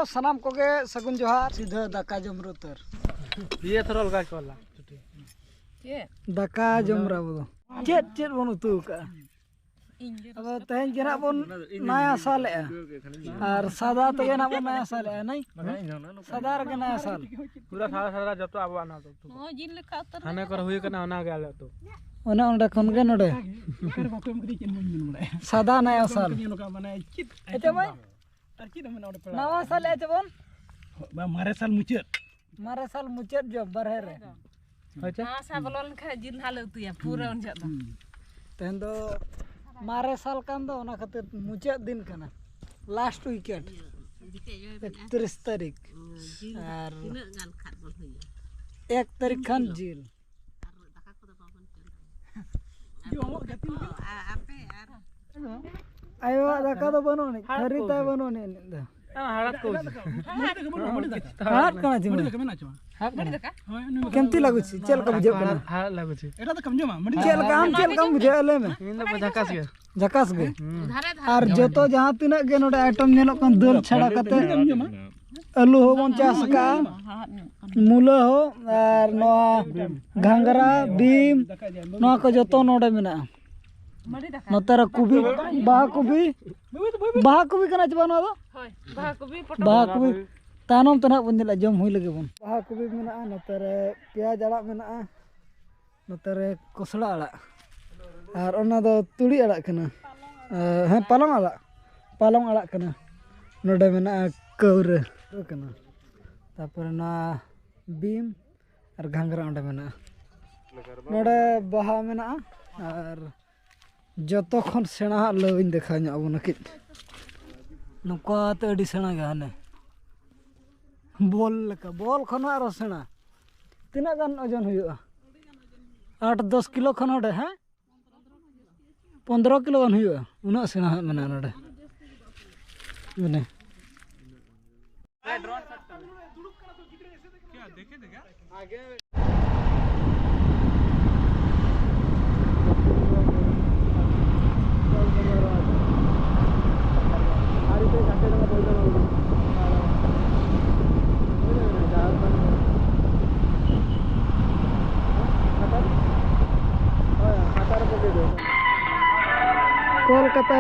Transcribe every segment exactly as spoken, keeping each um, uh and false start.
ᱥᱟᱱᱟᱢ ᱠᱚᱜᱮ ᱥᱟᱹᱜᱩᱱ ᱡᱚᱦᱟᱨ᱾ ᱥᱤᱫᱷᱟᱹ ᱫᱟᱠᱟ ᱡᱚᱢ ᱨᱮ ᱩᱛᱟᱹᱨ᱾ ᱤᱭᱟᱹ ᱛᱷᱚᱨᱚ ᱞᱟᱜᱟ ᱠᱚᱣᱟ ᱞᱟ᱾ ᱪᱮᱫ? ᱫᱟᱠᱟ ᱡᱚᱢ ᱨᱮ ᱟᱵᱚ ᱫᱚ ᱪᱮᱫ ᱪᱮᱫ ᱵᱚᱱ ᱩᱛᱩ ᱟᱠᱟᱜᱼᱟ? ᱟᱵᱚ ᱛᱮᱦᱮᱧ ᱜᱮ ᱱᱟᱜ ᱵᱚᱱ ᱱᱟᱭᱟ ᱥᱟᱞᱮᱜᱼᱟ᱾ ᱟᱨ ᱥᱟᱫᱟ ᱛᱮᱜᱮ ᱱᱟᱜ ᱵᱚᱱ ᱱᱟᱭᱟ ᱥᱟᱞᱮᱜᱼᱟ, ᱱᱟᱭ? ᱥᱟᱫᱟ ᱨᱮᱜᱮ ᱱᱟᱭᱟ ᱥᱟᱞ᱾ ᱯᱩᱨᱟᱹ ᱥᱟᱫᱟ ᱥᱟᱫᱟ ᱡᱚᱛᱚ ᱟᱵᱚᱣᱟᱜ ᱱᱚᱣᱟ ᱫᱚ᱾ ᱦᱳᱭ, ᱡᱤᱞ ᱞᱮᱠᱟ ᱩᱛᱟᱹᱨ ᱦᱟᱱᱮ ᱠᱚᱨᱮ ᱦᱩᱭ ᱠᱟᱱᱟ, ᱚᱱᱟ ᱜᱮ ᱟᱞᱮ ᱟᱹᱛᱩ᱾ ᱚᱱᱮ ᱚᱸᱰᱮ ᱠᱷᱚᱱ ᱜᱮ ᱱᱚᱰᱮ᱾ ᱥᱟᱫᱟ ᱱᱟᱭᱟ ᱥᱟᱞ᱾ ᱟᱪᱪᱷᱟ ᱢᱟᱹᱭ, ᱱᱟᱣᱟ ᱥᱟᱞ ᱮ ᱪᱮᱵᱚᱱ? ᱵᱟ, ᱢᱟᱨᱮ ᱥᱟᱞ ᱢᱩᱪᱟᱹᱫ᱾ ᱢᱟᱨᱮ ᱥᱟᱞ ᱢᱩᱪᱟᱹᱫ ᱡᱚᱢ ᱵᱟᱨᱦᱮ ᱨᱮ᱾ ᱟᱪᱪᱷᱟ᱾ ᱱᱟᱣᱟ ᱥᱟᱞ ᱵᱚᱞᱚ ᱞᱮᱱᱠᱷᱟᱱ ᱡᱤᱞ ᱱᱟᱦᱟᱜ ᱞᱮ ᱩᱛᱩᱭᱟ ᱯᱩᱨᱟᱹ ᱩᱱ ᱡᱚᱦᱚᱜ ᱫᱚ᱾ ᱛᱮᱦᱮᱧ ᱫᱚ ᱢᱟᱨᱮ ᱥᱟᱞ ᱠᱟᱱ ᱫᱚ, ᱚᱱᱟ ᱠᱷᱟᱹᱛᱤᱨ ᱢᱩᱪᱟᱹᱫ ᱫᱤᱱ ᱠᱟᱱᱟ, ᱞᱟᱥᱴ ᱩᱭᱤᱠᱮᱱᱰ, ᱮᱠᱛᱨᱤᱥ ᱛᱟᱹᱨᱤᱠᱷ᱾ ᱟᱨ ᱮᱠ ᱛᱟᱹᱨᱤᱠᱷ ᱠᱷᱟᱱ ᱡᱤᱞ᱾ ᱟᱭᱳᱣᱟᱜ ᱫᱟᱠᱟ ᱫᱚ ᱵᱟᱹᱱᱩᱜ ᱟᱹᱱᱤᱡ, ᱛᱷᱟᱹᱨᱤ ᱛᱟᱭ ᱵᱟᱹᱱᱩᱜ ᱟᱹᱱᱤᱡ ᱫᱚ᱾ ᱦᱟᱲᱟᱫ ᱠᱟᱱᱟ ᱪᱮ ᱢᱟᱹᱭ? ᱠᱮᱢᱛᱤ ᱞᱟᱜᱩᱪᱷᱤ? ᱪᱮᱫ ᱞᱮᱠᱟ ᱵᱩᱡᱷᱟᱹᱜ ᱠᱟᱱᱟ? ᱪᱮᱫ ᱞᱮᱠᱟ ᱟᱢ ᱪᱮᱫ ᱞᱮᱠᱟᱢ ᱵᱩᱡᱷᱟᱹᱣᱮᱫᱼᱟ, ᱞᱟᱹᱭ ᱢᱮ᱾ ᱤᱧ ᱫᱚ ᱡᱷᱟᱠᱟᱥ ᱜᱮ᱾ ᱡᱷᱟᱠᱟᱥ ᱜᱮ᱾ ᱟᱨ ᱡᱚᱛᱚ ᱡᱟᱦᱟᱸ ᱛᱤᱱᱟᱹᱜ ᱜᱮ ᱱᱚᱰᱮ ᱟᱭᱴᱮᱢ ᱧᱮᱞᱚᱜ ᱠᱟᱱ, ᱫᱟᱹᱞ ᱪᱷᱟᱲᱟ ᱠᱟᱛᱮ ᱟᱹᱞᱩ ᱦᱚᱸᱵᱚᱱ ᱪᱟᱥ ᱟᱠᱟᱜᱼᱟ, ᱢᱩᱞᱟᱹ ᱦᱚᱸ, ᱟᱨ ᱱᱚᱣᱟ ᱜᱷᱟᱸᱜᱽᱨᱟ, ᱵᱤᱢ, ᱱᱚᱣᱟ ᱠᱚ ᱡᱚᱛᱚ ᱱᱚᱰᱮ ᱢᱮᱱᱟᱜᱼᱟ᱾ ᱱᱚᱛᱮ ᱨᱮ ᱠᱚᱵᱤ, ᱵᱟᱦᱟ ᱠᱚᱵᱤ, ᱵᱟᱦᱟ ᱠᱚᱵᱤ ᱠᱟᱱᱟ ᱪᱮ ᱵᱟᱝ ᱱᱚᱣᱟ ᱫᱚ? ᱦᱳᱭ, ᱵᱟᱦᱟ ᱠᱚᱵᱤ, ᱯᱚᱴᱚᱞ᱾ ᱵᱟᱦᱟ ᱠᱚᱵᱤ᱾ ᱛᱟᱭᱱᱚᱢ ᱛᱮ ᱱᱟᱦᱟᱜ ᱵᱚᱱ ᱧᱮᱞᱟ, ᱡᱚᱢ ᱦᱩᱭ ᱞᱮᱜᱮ ᱵᱚᱱ᱾ ᱵᱟᱦᱟ ᱠᱚᱵᱤ ᱢᱮᱱᱟᱜᱼᱟ, ᱱᱚᱛᱮ ᱨᱮ ᱯᱮᱸᱭᱟᱡᱽ ᱟᱲᱟᱜ ᱢᱮᱱᱟᱜᱼᱟ, ᱱᱚᱛᱮ ᱨᱮ ᱠᱚᱥᱲᱟ ᱟᱲᱟᱜ, ᱟᱨ ᱚᱱᱟ ᱫᱚ ᱛᱩᱲᱤ ᱟᱲᱟᱜ ᱠᱟᱱᱟ᱾ ᱦᱮᱸ, ᱯᱟᱞᱚᱝ ᱟᱲᱟᱜ, ᱯᱟᱞᱚᱝ ᱟᱲᱟᱜ ᱠᱟᱱᱟ᱾ ᱱᱚᱰᱮ ᱢᱮᱱᱟᱜᱼᱟ ᱠᱟᱹᱣᱨᱟᱹ ᱠᱟᱱᱟ, ᱛᱟᱨᱯᱚᱨᱮ ᱱᱚᱣᱟ ᱵᱤᱢ ᱟᱨ ᱜᱷᱟᱸᱜᱽᱨᱟ ᱚᱸᱰᱮ ᱢᱮᱱᱟᱜᱼᱟ᱾ ᱱᱚᱰᱮ ᱵᱟᱦᱟ ᱢᱮᱱᱟᱜᱼᱟ᱾ ᱟᱨ ᱡᱚᱛᱚ ᱠᱷᱚᱱ ᱥᱮᱬᱟ ᱦᱟᱸᱜ ᱞᱟᱹᱣ ᱤᱧ ᱫᱮᱠᱷᱟᱣ ᱧᱚᱜ ᱟᱵᱚᱱᱟ ᱠᱟᱹᱡ᱾ ᱱᱚᱝᱠᱟ ᱛᱮ ᱟᱹᱰᱤ ᱥᱮᱬᱟ ᱜᱮ ᱦᱟᱱᱮ ᱵᱚᱞ ᱞᱮᱠᱟ, ᱵᱚᱞ ᱠᱷᱚᱱ ᱦᱚᱸ ᱟᱨᱚ ᱥᱮᱬᱟ᱾ ᱛᱤᱱᱟᱹᱜ ᱜᱟᱱ ᱳᱡᱚᱱ ᱦᱩᱭᱩᱜᱼᱟ? ᱟᱴ ᱫᱚᱥ ᱠᱤᱞᱳ ᱠᱷᱚᱱ ᱦᱚᱸ ᱰᱷᱮᱨ, ᱦᱮᱸ? ᱯᱚᱱᱫᱽᱨᱚ ᱠᱤᱞᱳ ᱜᱟᱱ ᱦᱩᱭᱩᱜᱼᱟ, ᱩᱱᱟᱹᱜ ᱥᱮᱬᱟ ᱦᱟᱸᱜ ᱢᱮᱱᱟᱜᱼᱟ ᱱᱚᱰᱮ᱾ ᱢᱟᱱᱮ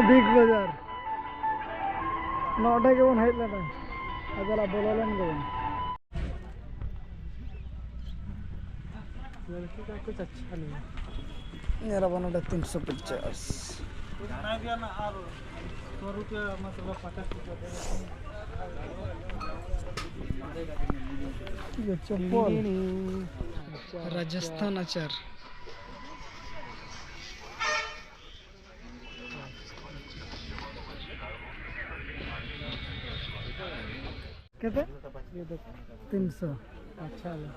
ᱵᱤᱜᱽ ᱵᱟᱡᱟᱨ᱾ ᱱᱚᱰᱮ ᱜᱮᱵᱚᱱ ᱦᱮᱡ ᱞᱮᱱᱟ᱾ ᱟᱫᱚ ᱞᱟ ᱵᱚᱞᱚ ᱞᱮᱱ ᱜᱮᱵᱚᱱ᱾ ᱞᱟᱲᱠᱤ ᱠᱟ ᱠᱩᱪ ᱟᱪᱪᱷᱟ ᱱᱟᱦᱤᱸ ᱦᱮ᱾ ᱧᱮᱞ ᱟᱵᱚᱱ ᱱᱚᱰᱮ ᱛᱤᱱ ᱥᱚ ᱯᱚᱧᱪᱟᱥ᱾ ᱤᱭᱟᱹ ᱪᱚᱯᱯᱚᱞ᱾ ᱨᱟᱡᱚᱥᱛᱷᱟᱱ ᱟᱪᱟᱨ᱾ ᱠᱮᱛᱮ? ᱛᱤᱱ ᱥᱚ᱾ ᱟᱪᱪᱷᱟ, ᱞᱮ᱾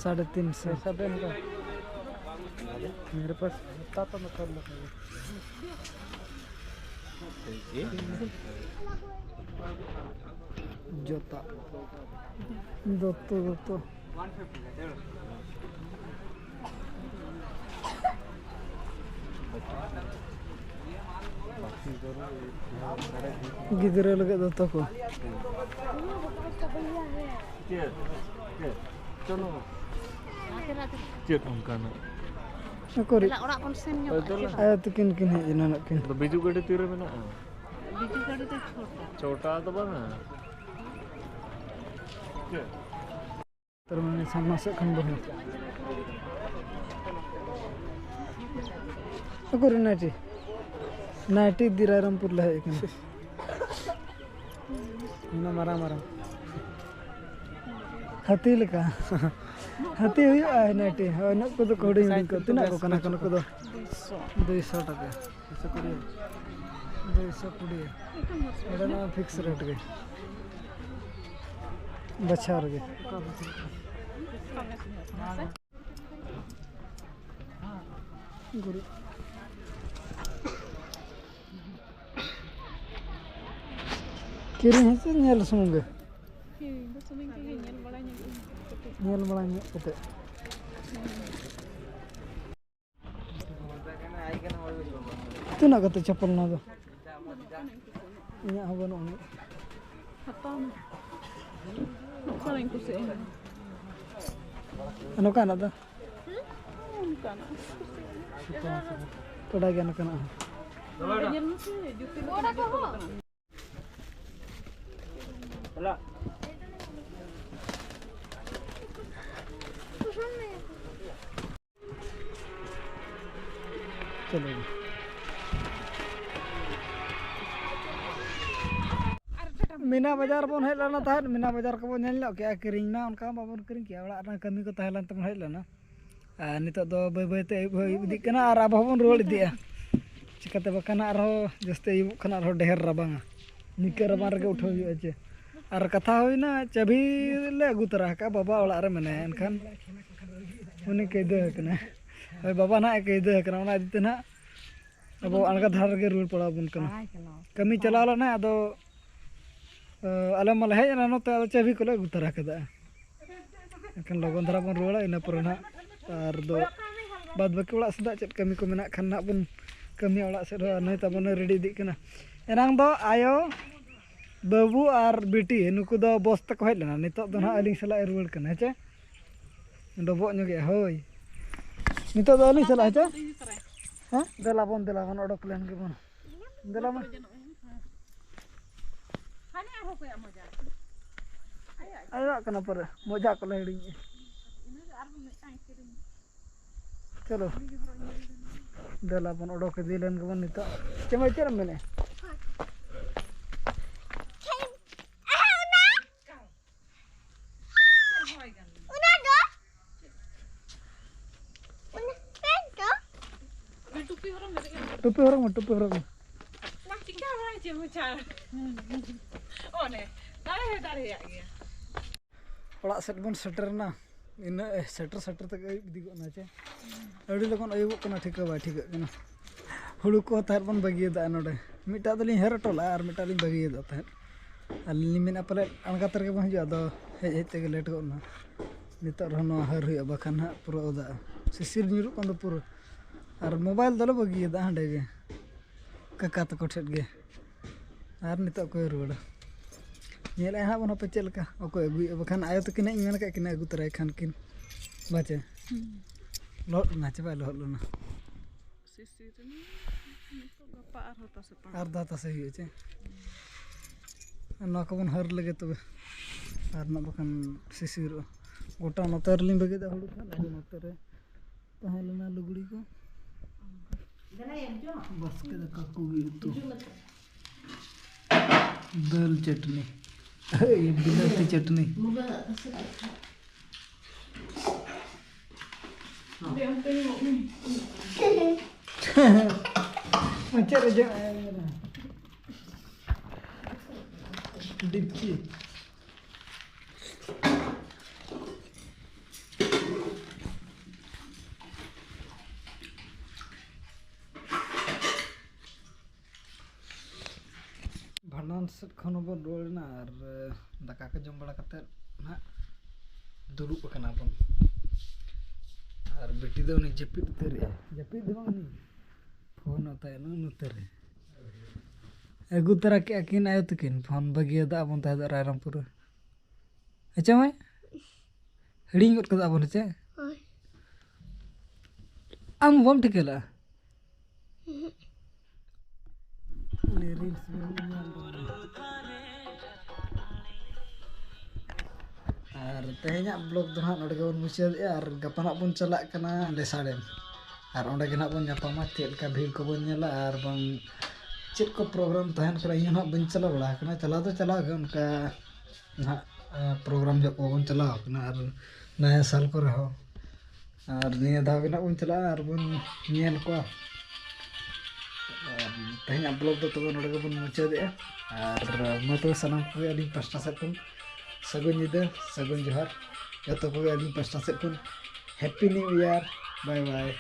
ᱥᱟᱲᱮ ᱛᱤᱱ ᱥᱚ᱾ ᱯᱚᱭᱥᱟ ᱫᱮ ᱤᱱᱠᱟ᱾ ᱢᱮᱨᱮ ᱯᱟᱥ ᱦᱟᱛᱟ ᱛᱚ ᱢᱮ ᱠᱚᱨ ᱞᱮᱠᱟ ᱜᱮ᱾ ᱡᱚᱛᱟ᱾ ᱫᱚᱛᱚ, ᱫᱚᱛᱚ᱾ ᱜᱤᱫᱽᱨᱟᱹ ᱞᱟᱹᱜᱤᱫ ᱫᱚᱛᱚ ᱠᱚ᱾ ᱪᱮᱫ? ᱪᱮᱫ? ᱪᱚᱞᱚ᱾ ᱪᱮᱫ ᱚᱱᱠᱟᱱᱟᱜ? ᱚᱠᱚᱨ? ᱫᱮᱞᱟ, ᱚᱲᱟᱜ ᱵᱚᱱ ᱥᱮᱱ ᱧᱚᱜᱚᱜᱼᱟ᱾ ᱦᱳᱭ, ᱫᱮᱞᱟ᱾ ᱟᱭᱳ ᱛᱤᱠᱤᱱ ᱠᱤᱱ ᱦᱮᱡ ᱮᱱᱟ ᱱᱟᱜ ᱠᱤᱱ᱾ ᱟᱫᱚ ᱵᱤᱡᱩ ᱜᱟᱹᱰᱤ ᱛᱤᱨᱮ ᱢᱮᱱᱟᱜᱼᱟ? ᱵᱤᱡᱩ ᱜᱟᱹᱰᱤ ᱫᱚ ᱪᱷᱚᱴᱟ᱾ ᱪᱷᱚᱴᱟ ᱫᱚ ᱵᱟᱝᱟ᱾ ᱪᱮᱫ? ᱛᱟᱨ ᱢᱟᱱᱮ ᱥᱟᱢᱱᱟ ᱥᱮᱫ ᱠᱷᱚᱱ ᱵᱚᱱ ᱚᱠᱚᱨ ᱱᱟᱭᱴᱤ? ᱱᱟᱭᱴᱤ ᱤᱫᱤ ᱨᱟᱭᱨᱚᱝᱯᱩᱨ ᱞᱮ ᱦᱮᱡ ᱟᱠᱟᱱᱟ᱾ ᱩᱱᱟᱹᱜ ᱢᱟᱨᱟᱝ ᱢᱟᱨᱟᱝ ᱦᱟᱹᱛᱤ ᱞᱮᱠᱟ᱾ ᱦᱟᱹᱛᱤ ᱦᱩᱭᱩᱜᱼᱟ ᱱᱟᱭᱴᱤ᱾ ᱦᱳᱭ, ᱱᱩᱠᱩ ᱫᱚ ᱦᱩᱰᱤᱧ ᱦᱩᱰᱤᱧ ᱠᱚ᱾ ᱛᱤᱱᱟᱹᱜ ᱠᱚ ᱠᱟᱱᱟ ᱠᱚ ᱱᱩᱠᱩ ᱫᱚ? ᱫᱩᱭᱥᱚ᱾ ᱫᱩᱭᱥᱚ ᱴᱟᱠᱟ᱾ ᱫᱩᱭᱥᱚ ᱠᱩᱲᱤ᱾ ᱱᱚᱰᱮ ᱱᱚᱣᱟ ᱯᱷᱤᱠᱥ ᱨᱮᱴ ᱜᱮ᱾ ᱵᱟᱪᱷᱟᱣ ᱨᱮᱜᱮ᱾ ᱜᱩᱨᱤᱡ᱾ ᱠᱤᱨᱤᱧ ᱦᱚᱸ ᱥᱮ ᱧᱮᱞ ᱥᱩᱢᱩᱝ ᱜᱮ? ᱠᱤᱨᱤᱧ ᱫᱚ ᱥᱩᱢᱩᱝ ᱜᱮ, ᱧᱮᱞ ᱵᱟᱲᱟ ᱧᱚᱜ ᱟᱹᱧ ᱠᱟᱹᱴᱤᱡ᱾ ᱧᱮᱞ ᱵᱟᱲᱟ ᱧᱚᱜ ᱠᱟᱛᱮ᱾ ᱛᱤᱱᱟᱹᱜ ᱠᱟᱛᱮ ᱪᱟᱯᱚᱞ ᱱᱚᱣᱟ ᱫᱚ? ᱤᱧᱟᱹᱜ ᱦᱚᱸ ᱵᱟᱹᱱᱩᱜ ᱟᱹᱱᱤᱡ᱾ ᱦᱟᱛᱟᱣ ᱢᱮ᱾ ᱚᱠᱟᱨᱮᱧ ᱠᱩᱥᱤᱭᱟᱜᱼᱟ? ᱱᱚᱝᱠᱟᱱᱟᱜ ᱫᱚ? ᱦᱩᱸ? ᱚᱱᱠᱟᱱᱟᱜ᱾ ᱠᱚᱲᱟ ᱜᱮ ᱱᱚᱝᱠᱟᱱᱟᱜ ᱦᱚᱸ᱾ ᱧᱮᱞ ᱢᱮᱥᱮ, ᱡᱩᱛᱤ ᱞᱮᱠᱟ ᱡᱩᱛ ᱠᱟᱱᱟ᱾ ᱪᱚᱞᱚ᱾ ᱢᱤᱱᱟ ᱵᱟᱡᱟᱨ ᱵᱚᱱ ᱦᱮᱡ ᱞᱮᱱᱟ ᱛᱟᱦᱮᱸᱫ, ᱢᱤᱱᱟ ᱵᱟᱡᱟᱨ ᱠᱚᱵᱚᱱ ᱧᱮᱞ ᱧᱚᱜ ᱠᱮᱜᱼᱟ, ᱠᱤᱨᱤᱧ ᱢᱟ ᱚᱱᱠᱟ ᱵᱟᱵᱚᱱ ᱠᱤᱨᱤᱧ ᱠᱮᱜᱼᱟ, ᱚᱲᱟᱜ ᱨᱮᱱᱟᱜ ᱠᱟᱹᱢᱤ ᱠᱚ ᱛᱟᱦᱮᱸ ᱞᱮᱱ ᱛᱮᱵᱚᱱ ᱦᱮᱡ ᱞᱮᱱᱟ᱾ ᱟᱨ ᱱᱤᱛᱚᱜ ᱫᱚ ᱵᱟᱹᱭ ᱵᱟᱹᱭ ᱛᱮ ᱟᱹᱭᱩᱵ ᱦᱚᱸ ᱟᱹᱭᱩᱵ ᱤᱫᱤᱜ ᱠᱟᱱᱟ ᱟᱨ ᱟᱵᱚ ᱦᱚᱸᱵᱚᱱ ᱨᱩᱣᱟᱹᱲ ᱤᱫᱤᱜᱼᱟ᱾ ᱪᱤᱠᱟᱹᱛᱮ ᱵᱟᱠᱷᱟᱱ ᱟᱨᱦᱚᱸ ᱡᱟᱹᱥᱛᱤ ᱟᱹᱭᱩᱵᱚᱜ ᱠᱷᱟᱱ ᱟᱨᱦᱚᱸ ᱰᱷᱮᱨ ᱨᱟᱵᱟᱝᱟ᱾ ᱱᱤᱝᱠᱟᱹ ᱨᱟᱵᱟᱝ ᱨᱮᱜᱮ ᱩᱴᱷᱟᱹᱣ ᱦᱩᱭᱩᱜᱼᱟ ᱪᱮ᱾ ᱟᱨ ᱠᱟᱛᱷᱟ ᱦᱩᱭᱱᱟ, ᱪᱟᱹᱵᱷᱤ ᱞᱮ ᱟᱹᱜᱩ ᱛᱚᱨᱟ ᱟᱠᱟᱫᱼᱟ, ᱵᱟᱵᱟ ᱚᱲᱟᱜ ᱨᱮ ᱢᱮᱱᱟᱭᱟ, ᱮᱱᱠᱷᱟᱱ ᱩᱱᱤ ᱠᱟᱹᱭᱫᱟᱹ ᱟᱠᱟᱱᱟ᱾ ᱦᱳᱭ, ᱵᱟᱵᱟ ᱱᱟᱦᱟᱜ ᱮ ᱠᱟᱹᱭᱫᱟᱹ ᱟᱠᱟᱱᱟ, ᱚᱱᱟ ᱤᱫᱤ ᱛᱮ ᱱᱟᱦᱟᱜ ᱟᱵᱚ ᱟᱬᱜᱟ ᱫᱷᱟᱨᱟ ᱨᱮᱜᱮ ᱨᱩᱣᱟᱹᱲ ᱯᱟᱲᱟᱣ ᱟᱵᱚᱱ ᱠᱟᱱᱟ᱾ ᱠᱟᱹᱢᱤ ᱪᱟᱞᱟᱣ ᱞᱮᱱᱟᱭ, ᱟᱫᱚ, ᱮ, ᱟᱞᱮ ᱢᱟᱞᱮ ᱦᱮᱡ ᱮᱱᱟ ᱱᱚᱛᱮ, ᱟᱫᱚ ᱪᱟᱹᱵᱷᱤ ᱠᱚᱞᱮ ᱟᱹᱜᱩ ᱛᱚᱨᱟ ᱠᱟᱫᱟ᱾ ᱮᱱᱠᱷᱟᱱ ᱞᱚᱜᱚᱱ ᱫᱷᱟᱨᱟ ᱵᱚᱱ ᱨᱩᱣᱟᱹᱲᱟ, ᱤᱱᱟᱹ ᱯᱚᱨᱮ ᱱᱟᱦᱟᱜ ᱟᱨ ᱫᱚ ᱵᱟᱫ ᱵᱟᱹᱠᱤ ᱚᱲᱟᱜ ᱥᱮᱫᱟᱜ ᱪᱮᱫ ᱠᱟᱹᱢᱤ ᱠᱚ ᱢᱮᱱᱟᱜ ᱠᱷᱟᱱ ᱱᱟᱦᱟᱜ ᱵᱚᱱ ᱠᱟᱹᱢᱤᱭᱟ ᱚᱲᱟᱜ ᱥᱮᱫ ᱦᱚᱸ᱾ ᱟᱨ ᱱᱩᱭ ᱛᱟᱵᱚᱱᱮ ᱨᱮᱰᱤ ᱤᱫᱤᱜ ᱠᱟᱱᱟ᱾ ᱮᱱᱟᱝ ᱫᱚ ᱟᱭᱳ, ᱵᱟᱹᱵᱩ ᱟᱨ ᱵᱤᱴᱤ ᱱᱩᱠᱩ ᱫᱚ ᱵᱚᱥ ᱛᱮᱠᱚ ᱦᱮᱡ ᱞᱮᱱᱟ, ᱱᱤᱛᱚᱜ ᱫᱚ ᱱᱟᱦᱟᱜ ᱟᱹᱞᱤᱧ ᱥᱟᱞᱟᱜ ᱮ ᱨᱩᱣᱟᱹᱲ ᱠᱟᱱᱟ, ᱦᱮᱸ ᱪᱮ? ᱰᱚᱵᱚᱜ ᱧᱚᱜᱮᱜᱼᱟ, ᱦᱳᱭ᱾ ᱱᱤᱛᱚᱜ ᱫᱚ ᱟᱹᱞᱤᱧ ᱥᱟᱞᱟᱜ, ᱦᱮᱸ ᱪᱮ? ᱦᱮᱸ? ᱫᱮᱞᱟ ᱵᱚᱱ, ᱫᱮᱞᱟ ᱵᱚᱱ, ᱚᱰᱚᱠ ᱞᱮᱱ ᱜᱮᱵᱚᱱ᱾ ᱫᱮᱞᱟ ᱢᱟ᱾ ᱦᱟᱱᱮ ᱟᱨᱦᱚᱸ ᱚᱠᱚᱭᱟᱜ ᱢᱚᱡᱟ? ᱟᱭᱟᱜ ᱠᱟᱱᱟ ᱯᱚᱨᱮ, ᱢᱚᱡᱟ ᱠᱚᱞᱮ ᱦᱤᱲᱤᱧᱮᱜᱼᱟ᱾ ᱤᱱᱟᱹ ᱜᱮ ᱟᱨᱦᱚᱸ ᱢᱤᱫᱴᱟᱝ ᱠᱤᱨᱤᱧ᱾ ᱪᱚᱞᱚ᱾ ᱫᱮᱞᱟ ᱵᱚᱱ ᱚᱰᱚᱠ ᱤᱫᱤ ᱞᱮᱱ ᱜᱮᱵᱚᱱ ᱱᱤᱛᱚᱜ᱾ ᱪᱮ ᱢᱟᱹᱭ, ᱪᱮᱫ ᱮᱢ ᱢᱮᱱᱮᱫᱼᱟ? ᱚᱱᱟ ᱫᱚ, ᱚᱱᱟ ᱯᱮᱱᱴ ᱫᱚ? ᱴᱩᱯᱤ ᱦᱚᱨᱚᱜ ᱢᱮ, ᱴᱩᱯᱤ ᱦᱚᱨᱚᱜ ᱢᱮ, ᱴᱩᱯᱤ ᱦᱚᱨᱚᱜ ᱢᱮ᱾ ᱪᱤᱠᱟ ᱵᱟᱭ ᱪᱮ ᱢᱚᱪᱟ? ᱚᱱᱮ, ᱫᱟᱲᱮ ᱦᱚᱸᱭ ᱫᱟᱲᱮᱭᱟᱜ ᱜᱮᱭᱟ᱾ ᱚᱲᱟᱜ ᱥᱮᱫ ᱵᱚᱱ ᱥᱮᱴᱮᱨ ᱮᱱᱟ᱾ ᱤᱱᱟᱹ, ᱮ, ᱥᱮᱴᱮᱨ ᱥᱮᱴᱮᱨ ᱛᱮᱜᱮ ᱟᱹᱭᱩᱵ ᱤᱫᱤ ᱜᱚᱫ ᱮᱱᱟ ᱪᱮ? ᱟᱹᱰᱤ ᱞᱚᱜᱚᱱ ᱟᱹᱭᱩᱵᱚᱜ ᱠᱟᱱᱟ, ᱴᱷᱤᱠᱟᱹ ᱵᱟᱭ ᱴᱷᱤᱠᱟᱹᱜ ᱠᱟᱱᱟ᱾ ᱦᱩᱲᱩ ᱠᱚ ᱛᱟᱦᱮᱸᱫ ᱵᱚᱱ ᱵᱟᱹᱜᱤᱭᱟᱫᱟ ᱱᱚᱰᱮ᱾ ᱢᱤᱫᱴᱟᱜ ᱫᱚᱞᱤᱧ ᱦᱟᱹᱨ ᱦᱚᱴᱚ ᱞᱟᱜᱼᱟ ᱟᱨ ᱢᱤᱫᱴᱟᱜ ᱞᱤᱧ ᱵᱟᱹᱜᱤᱭᱟᱫᱟ ᱛᱟᱦᱮᱸᱫ᱾ ᱟᱹᱞᱤᱧ ᱞᱤᱧ ᱢᱮᱱᱟ ᱯᱟᱞᱮᱫ ᱟᱬᱜᱟᱛ ᱨᱮᱜᱮ ᱵᱚᱱ ᱦᱤᱡᱩᱜᱼᱟ, ᱟᱫᱚ ᱦᱮᱡ ᱦᱮᱡ ᱛᱮᱜᱮ ᱞᱮᱴ ᱜᱚᱫ ᱮᱱᱟ᱾ ᱱᱤᱛᱚᱜ ᱨᱮᱦᱚᱸ ᱱᱚᱣᱟ ᱦᱟᱹᱨ ᱦᱩᱭᱩᱜᱼᱟ, ᱵᱟᱠᱷᱟᱱ ᱦᱟᱸᱜ ᱯᱩᱨᱟᱹ ᱚᱫᱟᱜᱼᱟ᱾ ᱥᱤᱥᱤᱨ ᱧᱩᱨᱩᱜ ᱠᱟᱱ ᱫᱚ ᱯᱩᱨᱟᱹ᱾ ᱟᱨ ᱢᱳᱵᱟᱭᱤᱞ ᱫᱚᱞᱮ ᱵᱟᱹᱜᱤᱭᱟᱫᱟ ᱦᱟᱸᱰᱮ ᱜᱮ, ᱠᱟᱠᱟ ᱛᱟᱠᱚ ᱴᱷᱮᱱ ᱜᱮ᱾ ᱟᱨ ᱱᱤᱛᱚᱜ ᱠᱚ ᱨᱩᱣᱟᱹᱲᱟ᱾ ᱧᱮᱞᱮᱫᱼᱟ ᱦᱟᱸᱜ ᱵᱚᱱ ᱦᱟᱯᱮ ᱪᱮᱫ ᱞᱮᱠᱟ ᱚᱠᱚᱭ ᱟᱹᱜᱩᱭᱮᱫᱼᱟ, ᱵᱟᱠᱷᱟᱱ ᱟᱭᱳ ᱛᱟᱹᱠᱤᱱ ᱦᱟᱸᱜ ᱤᱧ ᱢᱮᱱ ᱟᱠᱟᱫ ᱠᱤᱱᱟ ᱟᱹᱜᱩ ᱛᱚᱨᱟᱭ ᱠᱷᱟᱱ ᱠᱤᱱ᱾ ᱵᱟᱪᱮ? ᱦᱩᱸ᱾ ᱞᱚᱦᱚᱫ ᱞᱮᱱᱟ ᱪᱮ ᱵᱟᱭ ᱞᱚᱦᱚᱫ ᱞᱮᱱᱟ? ᱥᱤᱥᱤᱨ ᱨᱮ᱾ ᱜᱟᱯᱟ ᱟᱨᱦᱚᱸ ᱛᱟᱥᱮ ᱯᱟᱲᱟᱜ᱾ ᱟᱨ ᱫᱷᱟᱣ ᱛᱟᱥᱮ ᱦᱩᱭᱩᱜᱼᱟ ᱪᱮ? ᱟᱨ ᱱᱚᱣᱟ ᱠᱚᱵᱚᱱ ᱦᱟᱹᱨ ᱞᱮᱜᱮ ᱛᱚᱵᱮ, ᱟᱨ ᱱᱟᱜ ᱵᱟᱠᱷᱟᱱ ᱥᱤᱥᱤᱨᱚᱜᱼᱟ ᱜᱚᱴᱟ᱾ ᱱᱚᱛᱮ ᱨᱮᱞᱤᱧ ᱵᱟᱹᱜᱤᱫᱟ ᱦᱩᱲᱩ ᱠᱷᱟᱱ, ᱟᱫᱚ ᱱᱚᱛᱮ ᱨᱮ ᱛᱟᱦᱮᱸ ᱞᱮᱱᱟ ᱞᱩᱜᱽᱲᱤ ᱠᱚ᱾ ᱵᱟᱥᱠᱮ ᱫᱟᱠᱟ ᱠᱚᱜᱮ ᱩᱛᱩ᱾ ᱫᱟᱹᱞ ᱪᱟᱹᱴᱱᱤ᱾ ᱵᱤᱞᱟᱹᱛᱤ ᱪᱟᱹᱴᱱᱤ᱾ ᱢᱩᱪᱟᱹᱫ ᱨᱮ ᱡᱚᱢ ᱰᱤᱯᱪᱤ᱾ ᱵᱷᱟᱸᱰᱟᱱ ᱥᱮᱫ ᱠᱷᱚᱱ ᱦᱚᱸᱵᱚᱱ ᱨᱩᱣᱟᱹᱲ ᱮᱱᱟ ᱟᱨ ᱫᱟᱠᱟ ᱠᱚ ᱡᱚᱢ ᱵᱟᱲᱟ ᱠᱟᱛᱮᱫ ᱱᱟᱦᱟᱜ ᱫᱩᱲᱩᱵ ᱟᱠᱟᱱᱟ ᱵᱚᱱ᱾ ᱟᱨ ᱵᱤᱴᱤ ᱫᱚ ᱩᱱᱤ ᱡᱟᱹᱯᱤᱫ ᱩᱛᱟᱹᱨᱮᱜᱼᱟᱭ᱾ ᱡᱟᱹᱯᱤᱫ ᱫᱚ ᱵᱟᱝ, ᱩᱱᱤ ᱯᱷᱳᱱ ᱟᱛᱟᱭ ᱱᱚᱜᱼᱚ ᱱᱚᱛᱮ ᱨᱮ᱾ ᱟᱹᱜᱩ ᱛᱚᱨᱟ ᱠᱮᱜᱼᱟ ᱠᱤᱱ ᱟᱭᱳ ᱛᱟᱹᱠᱤᱱ ᱯᱷᱳᱱ, ᱵᱟᱹᱜᱤᱭᱟᱫᱟ ᱵᱚᱱ ᱛᱟᱦᱮᱸ ᱫᱚ ᱨᱟᱭᱨᱟᱢᱯᱩᱨ ᱨᱮ᱾ ᱦᱮᱸᱪᱮ ᱢᱟᱹᱭ? ᱦᱤᱲᱤᱧ ᱜᱚᱫ ᱠᱟᱫᱟ ᱵᱚᱱ, ᱦᱮᱸᱪᱮ? ᱦᱳᱭ᱾ ᱟᱢ ᱵᱟᱢ ᱴᱷᱤᱠᱟᱹ ᱞᱮᱜᱼᱟ? ᱩᱦᱩᱸ᱾ ᱩᱱᱤ reels ᱵᱚᱱ ᱧᱮᱞ ᱨᱮ᱾ ᱟᱨ ᱛᱮᱦᱮᱧᱟᱜ vlog ᱫᱚ ᱦᱟᱸᱜ ᱱᱚᱰᱮ ᱜᱮᱵᱚᱱ ᱢᱩᱪᱟᱹᱫᱮᱜᱼᱟ᱾ ᱟᱨ ᱜᱟᱯᱟ ᱦᱟᱸᱜ ᱵᱚᱱ ᱪᱟᱞᱟᱜ ᱠᱟᱱᱟ ᱞᱮᱥᱟᱲᱮᱢ᱾ ᱟᱨ ᱚᱸᱰᱮ ᱜᱮ ᱦᱟᱸᱜ ᱵᱚᱱ ᱧᱟᱯᱟᱢᱟ, ᱪᱮᱫ ᱞᱮᱠᱟ view ᱠᱚᱵᱚᱱ ᱧᱮᱞᱟ ᱟᱨ ᱵᱟᱝ ᱪᱮᱫ ᱠᱚ program ᱛᱟᱦᱮᱱ ᱠᱟᱱᱟ᱾ ᱤᱧ ᱦᱚᱸ ᱦᱟᱸᱜ ᱵᱟᱹᱧ ᱪᱟᱞᱟᱣ ᱵᱟᱲᱟ ᱟᱠᱟᱱᱟ, ᱪᱟᱞᱟᱣ ᱫᱚ ᱪᱟᱞᱟᱣ ᱜᱮ ᱚᱱᱠᱟ ᱱᱟᱦᱟᱜ, ᱟ, program ᱡᱚᱦᱚᱜ ᱠᱚᱵᱚᱱ ᱪᱟᱞᱟᱣ ᱠᱟᱱᱟ ᱟᱨ ᱱᱟᱭᱟ ᱥᱟᱞ ᱠᱚᱨᱮ ᱦᱚᱸ᱾ ᱟᱨ ᱱᱤᱭᱟᱹ ᱫᱷᱟᱣ ᱜᱮ ᱱᱟᱦᱟᱜ ᱵᱚᱱ ᱪᱟᱞᱟᱜᱼᱟ ᱟᱨ ᱵᱚᱱ ᱧᱮᱞ ᱠᱚᱣᱟ᱾ ᱟᱨ ᱛᱮᱦᱮᱧᱟᱜ vlog ᱫᱚ ᱛᱚᱵᱮ ᱱᱚᱰᱮ ᱜᱮᱵᱚᱱ ᱢᱩᱪᱟᱹᱫᱮᱜᱼᱟ᱾ ᱟᱨ ᱢᱟ ᱛᱚᱵᱮ ᱥᱟᱱᱟᱢ ᱠᱚᱜᱮ ᱟᱹᱞᱤᱧ ᱯᱟᱥᱴᱟ ᱥᱮᱫ ᱠᱷᱚᱱ ᱥᱟᱹᱜᱩᱱ ᱧᱤᱫᱟᱹ, ᱥᱟᱹᱜᱩᱱ ᱡᱚᱦᱟᱨ᱾ ᱡᱚᱛᱚ ᱠᱚᱜᱮ ᱟᱹᱞᱤᱧ ᱯᱟᱥᱴᱟ ᱥᱮᱫ ᱠᱷᱚᱱ Happy New Year, bye bye᱾